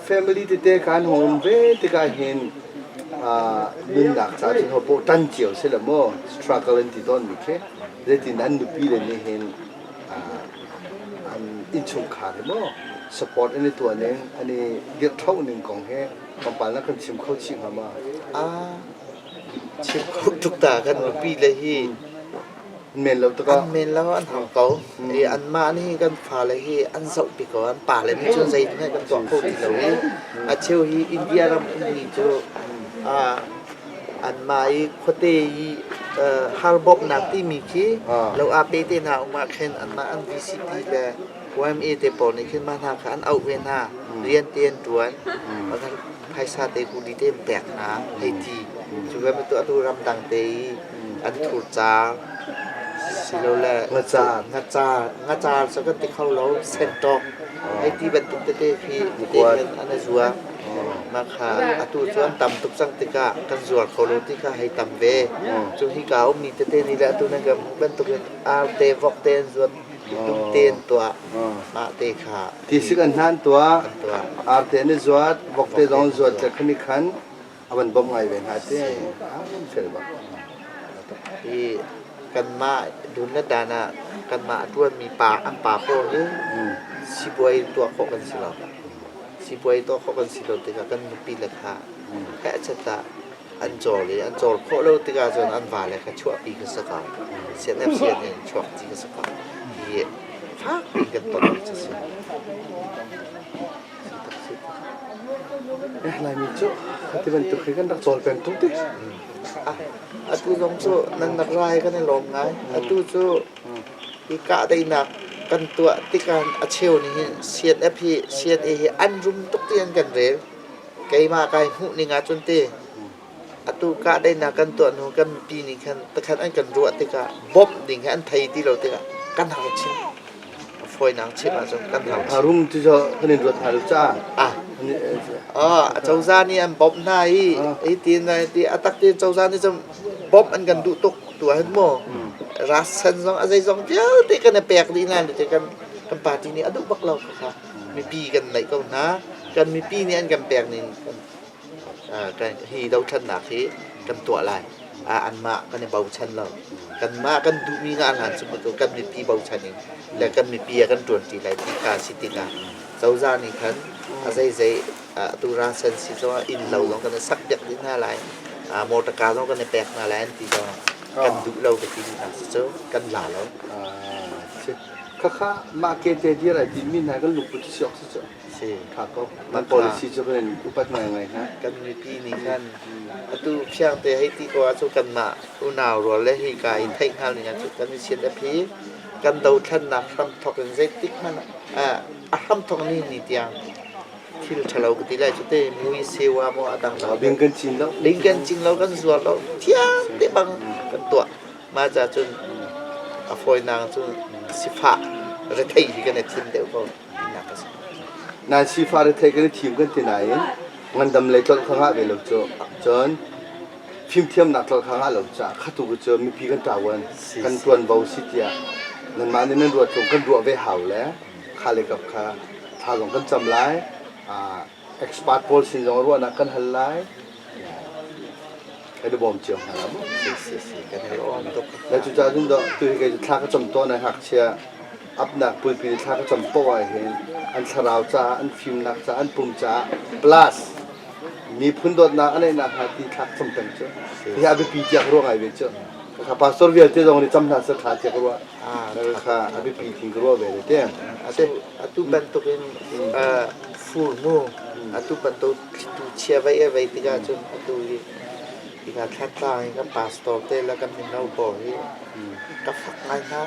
Family tete kan hong um ve tikah hin nunnak ca cun ho poh ṭan cio si le maw struggle an ti tawn mi khi zeitin an nupi le nih hin an innchungkhar hi maw support an i tuah ning an i dirhṭho ning kong hi tlawmpal na kan chim kho chih hnga ma? Chim kho tuk ta kan nupi le hi men lo tuk an men lo an hang ko. I anmah nih kan fale hi an zoh pi ko. An pale nih cun zeihmanh kan tuah kho ti lo i a cheu hi India ram ummi cu anmah i khuate i har bawmhnak timi khi lo aa pe te hna um ah khin anmah an VCP le YMA te pawl nih khin mah hna kha an auh ve hna. Rian te an ṭuan. Phaisa te kuli te an pek hna hei ti. Cu bantuk atu ramdang te i an thur car silole Ngacar. ngacar ngacar cu kan ti kho lo sentawk hei ti bantuk tete khi te khin an i zuar. Mah kha atu cu an tam tuk cang tikah kan zuar kho lo ti kha hei tam ve. Cu hika ummi tete nih le atu nan kan hmuh bantukin arte vok te an zuat dum te an tuah. Mah te kha Tisik an hnan tuah, arte an i zuat, vokte zong an zuat le khani khan a van bawmh ngai ve hna te. Fel bak. Hi kanmah dun le dan ah kanmah a ṭuanmi pa an pa pawl hi sipuai tuah khawh kan si lo. Sipuai tuah khawh kan si lo tikah kan nupi le kha hehchet ah an cawl i an cawl khawh lo tikah cun an vale kha chuahpi kha si ko. CNF CNA in chuak ti kha si ko. Hi fak piin kan tonmi cu si. Eh, Laimi cu ti bantuk hi kan rak cawl peng tung ti. Atu zong cu nan rak rai kan i lawm ngai. Atu cu hi kahdaihnak kan tuah tikah a cheu nih hin CNF hi CNA hi an rum tuk ti an kan rel. Keimah kai hmuh ning ahcun ti atu kahdaihnak kan tuah hnu kan mipi nih khan takhat an kan ruah tikah bawmh ding hi an thei ti lo tikah kan har chin. A fawinak chim ahcun kan har chin. Rum ti cu kan in ruat hna lo caah. Ah. Ah, cozah nih an bawmh hna i hi tin ti a tak ti cozah nih cun bawmh an kan duh tuk tu ahhin mu rasen zong a zeizong vialte kan i pek dih hna ti kan kan party nih a duh bak lo kha mipi kan neih ko hna kan mipi nih an kan pek ning kan hi dothlannak hi kan tuah lai anmah kan i bochan lo kanmah kan duhmi nga hlan cu kan mipi bochan in le kan mipi ah kan ṭuanṭi lai ti kha si tikah cozah nih khan a zeizei atu rasen si zong inn lo zong kan i sak piak dih hna lai motor car zong kan i pek hna lai an ti zong kan duh lo ka ti hna si cu kan la lo. Khakha mah ke te dir ai timi hna kan lungput si awk si cu. Si. Tha ko. Nan policy cu kan upat ngaingai hna. Kan mipi nih khan atu phiang te hei ti ko ahcun kanmah unau rual le hi ka i theih hngal ning ahcun kan i sian a phi kan dothlannak hramthok in zeitik hmanh ah a hramthok ni ni tiang thil ṭhalo ka ti lai cu te mui sewa maw a dang lo Bing kan cin lo. Bing kan cin lo kan zuar lo thiang te bang kan tuah mah ca cun a fawinak cun sifah rethei hi kan i thim deuh ko tinak a si. Nan sifah rethei kan i thim kan ti nain ngandam lei tlolh kha ngah ve lo cu cun fimthiamnak tlolh kha ngah lo caah khatu cu mipi kan ṭavuan kan ṭuanvo si tiah nanmah nih nan ruat tlung kan ruah ve hau le kha le kap kha thla zong kan cam lai expert pawl sin zong ruahnak kan hal lai kan i bawm cio hna la mu Si si si kan i lawm tuk. Le cucaah cun dawh tu hi kei cu thla ka cam tawn ai ngakchia apnak pulpi thla ka cam poah ah hin an thlarau caah an fimnak caah an pum caah plus miphun dawtnak a neihnak hnga ti thla ka cam peng cu hi a biapi tiah ka ruah ngai ve cu kha pastor vialte zong nih cam hna seh tha tiah ka ruah kha a biapi tin ka ruah ve te Atu atu bantuk in fur mu atu bantuk thlitu chia vei a vei tikah cun atu hi hika thlatlang i kan pastor te le kan mino pawl hi ka fak ngai hna.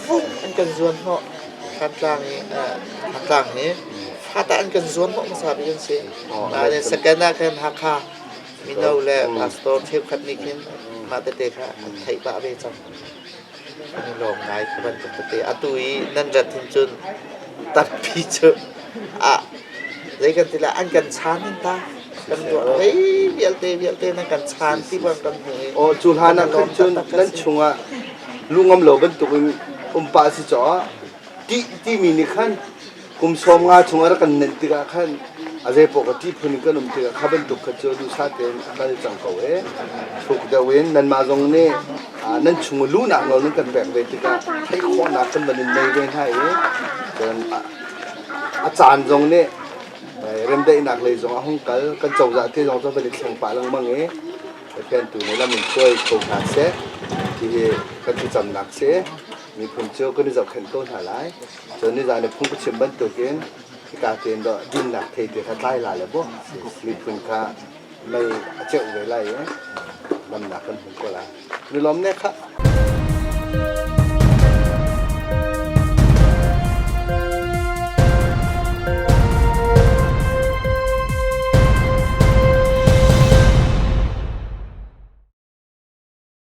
Vung an kan zuan hnawh. Thantlang i Thantlang hi fata an kan zuan hnawh hmasa bik an si. Nain second ah khan Hakha mino le pastor cheukhat nih khin mah tete kha an theih pah ve cang. An i lawm ngai kha bantuk tete. Atu i nan rat hin cun tampi cu ah zei kan ti lai an kan chan in ta kan ruah hei vialte vialte nan kan chan ti bang kan hmu i Aw cu hlan ah khan cun nan chungah lungam lo bantukin um pah si caah tih timi nih khan. Kum 15 chung a rak kan nenh tikah khan a zeipaoh ka ṭih phun in kan um tikah kha bantuk kha cu duhsah tein a kal cang ko e. Thuk deuh in nanmah zong nih nan chung i luhnak nawl nan kan pek ve tikah theih khawhnak kan van in nei ve hna i cun a caan zong nih remdaihnak lei zong a hung kal kan cozah te zong cu van i thleng pah lengmang i Pathian tu nih lam in hruai ko hna seh ti hi kan thlacamnak si. Miphun cu kan i zohkhenh ko hna lai. Cun nizan i phung ka chim bantukin hika tein dawh dinnak thei te kha tlai la le bu miphun kha mei a ceuh ve lai i damnak kan hmu ko lai. Ni lawm ne khah.